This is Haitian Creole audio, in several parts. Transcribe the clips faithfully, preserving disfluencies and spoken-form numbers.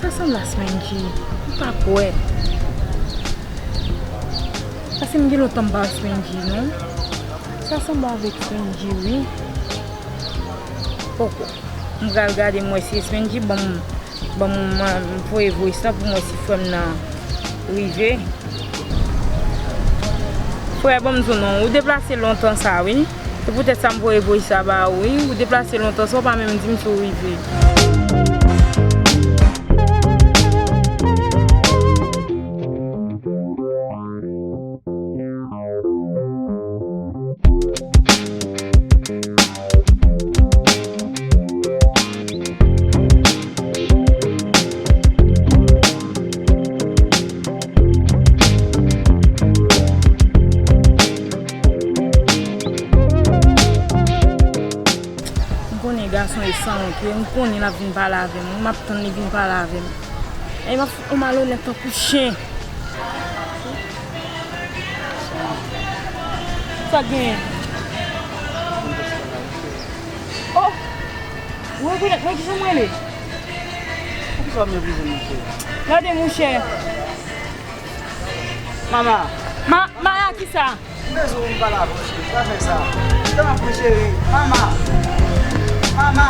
Sa sanble a Spendy, m pa kwè. Paske m gen lontan m pa wè Spendy, non. Sa sanble avèk Spendy, wi. Poko. M pral gade, m wè si Spendy, ban m, ban m, m voye voice la pou m wè si frè m nan rive. Frè, ban m di w non, ou deplase lontan sa, wi. Se poutèt sa m voye voice sa ba ou, wi. Ou deplase lontan sa, ou pa menm di m si w rive. M konnen gason e sanwont, wi. M konnen l ap vin pale avè m. M ap tann li vin pale avè m. E m ap fè yon malonèt tankou chen. Sa k genyen? Oh! Ou rekonèt mwen, kijan m rele? Poukisa w ap meprize m, monchè? Gade, monchè. Mama. Ma, Maya, kisa? M bezwen w pou m pale avè w, cheri. Pa fè sa. Tanpri, cheri. Mama. Mama.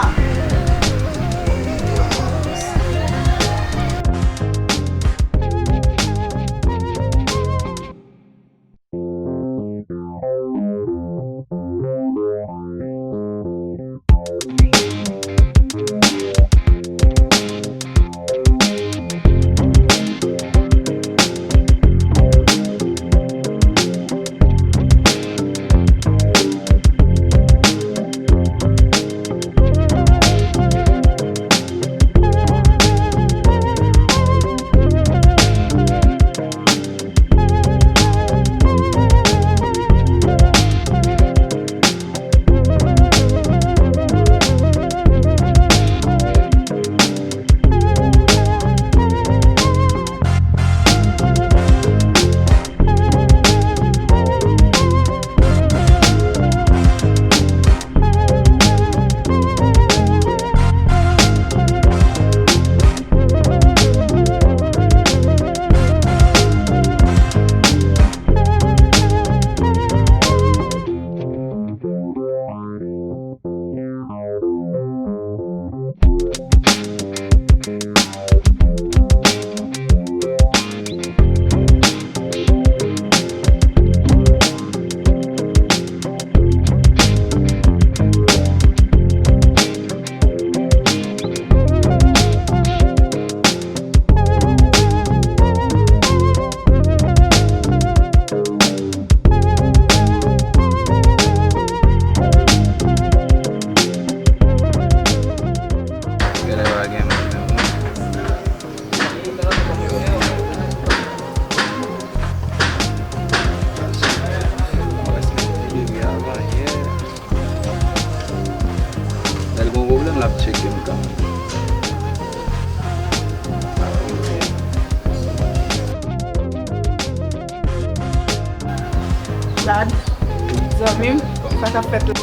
Zanmi m, sa k ap fèt la?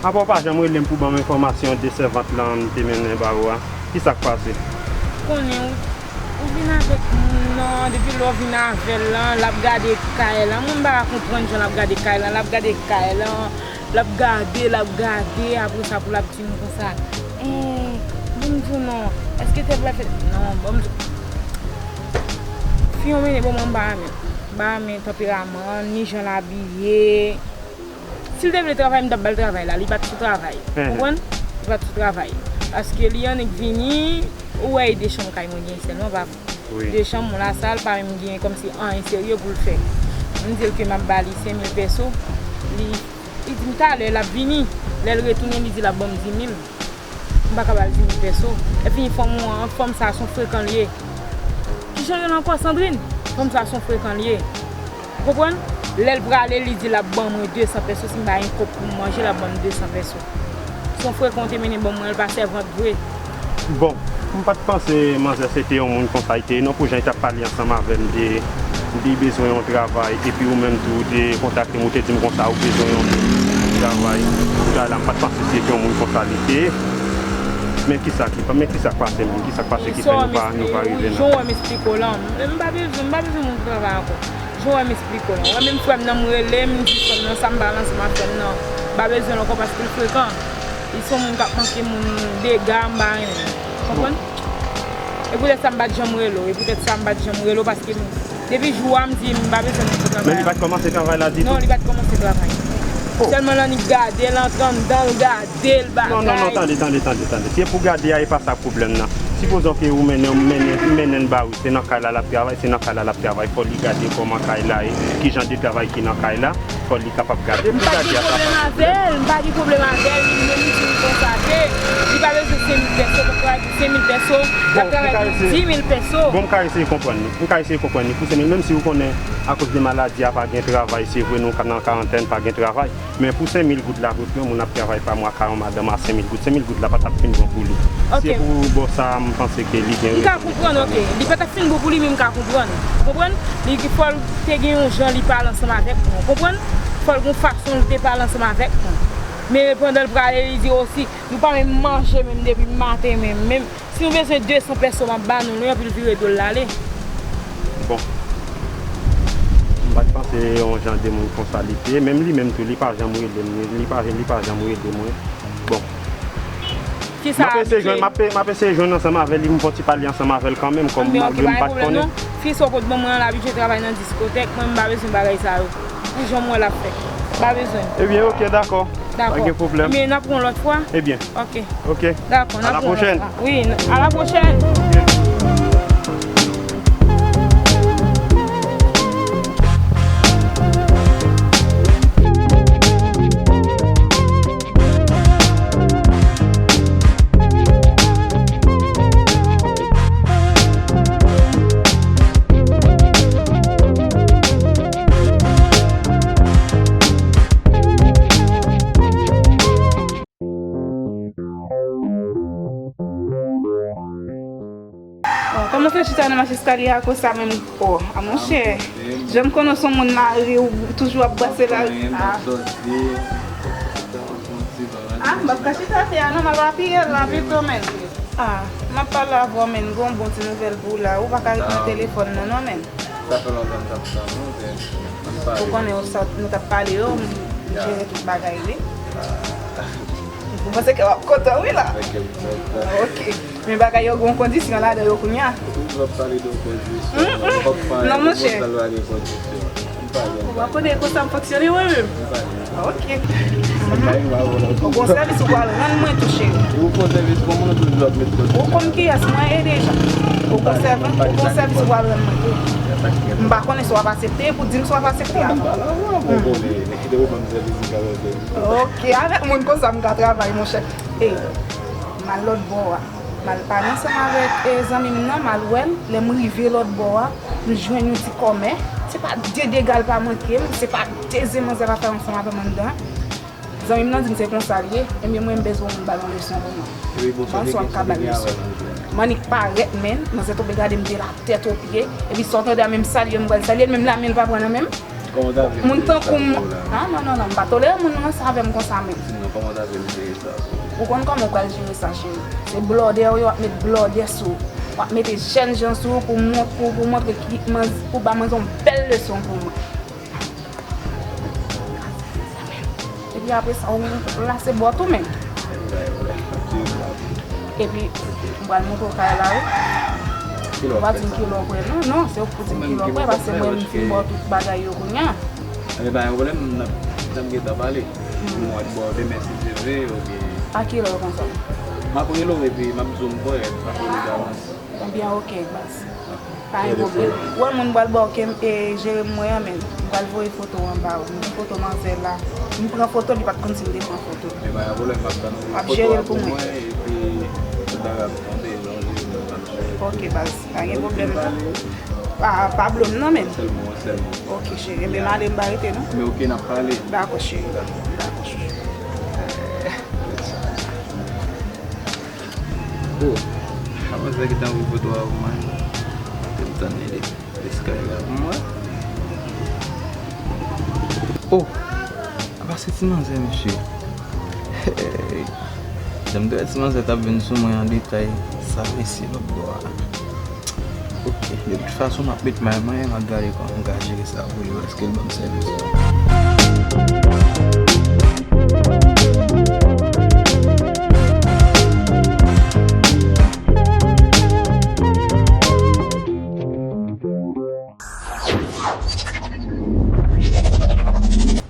Apa w pa janm rele m pou ban m enfòmasyon de sèvant lan m te mennen ba ou a? Ki sa k pase? Konnen ou, ou vin avèk moun nan, depi lè w vin avè l lan, l ap gade kay lan. Mwen m pa ka konprann jan l ap gade kay lan, l ap gade kay lan, l ap gade, l ap gade, apre sa pou l ap di m konsa, eh, ban m di w non, èske tèl bagay fèt? Non, ban m di w. Fi yon mennen bon mwen m pa renmen. M pa renmen tanperaman, ni jan l abiye. Si l te vle travay, m t ap ba l travay la. Li pa t sou travay. Konprann? Li pa t sou travay. Paske li annik vini, ou wè e de chanm kay mwen gen sèlman, pa vre? Wi. De chanm, yon lasal, pa menm gen kòmsi anyen serye pou l fè. M di l ke m ap ba li senk mil pèso. Li, li di m talè l ap vini. Lè l retounen, li di l ap ban m dis mil. M pa ka ba l dis mil pèso. Epi fanm ou an, fanm sa se yon frekan l ye. Kijan l rele ankò, Sandrine? Fanm sa se yon frekan l ye. Ou konprann? Lè l prale, li di l ap ban mwen de san pèso. Si m pa gen kòb pou m manje, l ap ban m de san pèso. Se yon frekan w te mennen ban mwen, l pa sèvant vre. Bon, m pa t panse manzè se te yon moun konsa li te ye non, pou jan li t ap pale ansanm avè m de li bezwen yon travay, epi ou menm tou ou te kontakte m, ou te di m konsa ou bezwen yon moun pou travay. Kounye a la, m pa t panse se te yon moun konsa li te ye. Men kisa ki, men kisa k pase menm? Kisa k pase ki fè nou pa, nou pa rive nan? Jan w wè m esplike w lan, m pa bezwen, m pa bezwen moun pou travay ankò. Jan w wè m esplike w lan. Ou wè menm frè m nan m rele, m di frè m nan sa m pale ansanm ak frè m nan. M pa bezwen l ankò paske l frekan. Li se yon moun k ap manke moun dega, m pa renmen. Konprann? E poutèt sa m pa t janm rele w. E poutèt sa m pa t janm rele w paske m, depi jou a m di m pa bezwen moun pou travay. Men li pa t kòmanse travay la ditou? Non, li pa t kòmanse travay. Oh. Sèlman l annik gade l, antre anndan l, gade l, bagay. Non, non, non, tande, tande, tande, tande. Se pou gade a, e pa sa pwoblèm nan. Sipozon ke ou mennen, mennen, mennen l ba ou, se nan kay la l ap travay, se nan kay la l ap travay. Fò li gade kòman kay la ye, ki jan de travay ki nan kay la. Fò li kapab gade pou gade a kapab. M pa gen pwoblèm avè l, m pa gen pwoblèm avè l, li menm li di m konsa ke li pa bezwen senk mil pèso, pou travay pou senk mil pèso, l ap travay pou dis mil pèso. Bon, m ka eseye konprann li. M ka eseye konprann li pou senk mil, menm si ou konnen akoz de maladi a pa gen travay, se vre nou ka nan karantèn, pa gen travay. Men pou senk mil goud la, pou yon moun ap travay pa mwa, ka yon madanm a senk mil goud, senk mil goud la pa t ap fin bon pou li. Ok. Se pou bò sa a, m panse ke li gen rezon. M ka konprann, ok. Li pa t ap fin bon pou li, men m ka konprann. Konprann? Li fò l te gen yon jan li pale ansanm avèk mwen. Konprann? Fò l gen yon fason l te pale ansanm avèk mwen. Men pandan l prale, li di osi, nou pa menm manje menm depi maten menm. Menm si nou bezwen de san pèso, m ap ba nou l, wi, epi l vire do l l ale. Bon. M pa t panse yon jan de moun konsa li te ye. Menm li menm tou, li pa janm rele m. Li pa, li pa janm rele mwen. Bon. Kisa m ap eseye jwenn, m ap, m ap eseye jwenn ansanm avè li, m fè yon ti pale ansanm avè l kanmenm, kòm malgre m pa t konnen. Fi sa w pot ban mwen an, l abitye travay nan diskotèk, mwen m pa bezwen bagay sa yo. Pou jan m wè l ap fè. M pa bezwen. Ebyen, ok, dakò. Dakò. Pa gen pwoblèm. Ebyen, n ap pran lòt fwa. Ebyen. Ok. Ok. Dakò, n ap pran lòt fwa. Wi, à la prochaine. Bon, kòman fè chita nan mach eskalye a konsa menm? Oh, a monchè. Jan m konnen w se yon moun mare, ou toujou ap brase lari. Ah. Ah, m p ap ka chita atè a non, m ap apiye l la pito, men. Ah, m ap pale avè w, men, gon bon ti nouvèl pou w la. Ou pa ka ret nan telefòn nan non, men. Sa fè lontan m t ap tann ou, men ann pale. Ou konnen ou sa, nou t ap pale yo, m jere tout bagay, wi. Ou panse ke w ap kontan, wi, la? Ok. Men bagay yo gen yon kondisyon ladan yo kounye a. Ou toujou ap pale de yon kondisyon. Non, monchè. Ou pa konnen konsa m fonksyone mwen menm. Ok. Ou gon sèvis ou pral rann mwen tou, cheri. Ou gon sèvis, kòman nou toujou ap met kòd? Ou konn kiyès mwen ye deja. Ou gon sèvis, ou gon sèvis ou pral rann mwen tou. M pa konnen si w ap aksepte, pou di m si w ap aksepte a. Ok, avèk moun konsa m ka travay, monchè. Ey, m al lòt bò a. M al pale ansanm avèk, eh, zanmi m nan, m al wè l. Lè m rive lòt bò a, m jwenn yon ti kòmè. Se pa de dega l pa manke m, se pa de zen manzè pa fè ansanm avè m anndan. Zanmi m nan di m se konsa l ye, ebyen mwen m bezwen w ba l yon leson pou mwen. Ban m si w ap ka ba l leson. M annik parèt, men, manzè tonbe gade m de la tèt o pye, epi sa w tande a menm salye m pral salye l, menm lamen l pa pran nan men m. Kòman w ta vle m jere sa pou ou la? Ah, non, non, non, m pa tolere moun nan sa avè m konsa menm. Sinon, kòman w ta vle m jere sa pou ou? Ou konn kòman w pral jere sa, cheri. Se blòdè w ye, w ap met blòdè sou ou. W ap mete jèn jan sou ou pou mont-, pou, pou montre ki manz-, pou ba manzè yon bèl leson pou mwen. Epi apre sa, ou lase bò tou menm. Epi, m pral montre w kay la, wi. Ou pa di m kilè w prè, non, non, se ou k pou di m kilè w prè, paske mwen, m fin ba w tout bagay yo kounye a. Ebyen, pa gen pwoblèm, n ap, n ap gentan pale. M wè bò demen si Dye vle, oubyen. A kilè konsa? M ap rele w epi m ap di w m prè, m ap rele w davans. Ebyen, ok, baz. Pa gen pwoblèm. Ou wè moun pral ba w ke m, e, jere m mwen an, men m pral voye foto an ba ou. M gen foto manzè la. M pran foto, li pa t konn si m te pran foto. E pa gen pwoblèm, m ap tann ou. W ap jere l pou mwen. Epi, tout bagay ap tonbe, jan w di m nan, m ap jere. Ok, baz. Pa gen pwoblèm. Pa, pa blo m non, men. Sèlman, sèlman. Ok, cheri. Ebyen, m ale, m pa rete, non. Men ok, n ap pale. Dakò, cheri. Dakò, cheri. Oh, a manzè ki te anvoye foto a pou mwen. Te m tann li de Skype la pou mwen. Oh, apa se ti manzè, mesye. Hey. Jan m te wè ti manzè t ap vin sou mwen an detay, sa mesye lòt bò a. Ok, de tout fason, m ap met may mwen, m ap gade kòman m ka jere sa pou li, èske l ban m sèvis.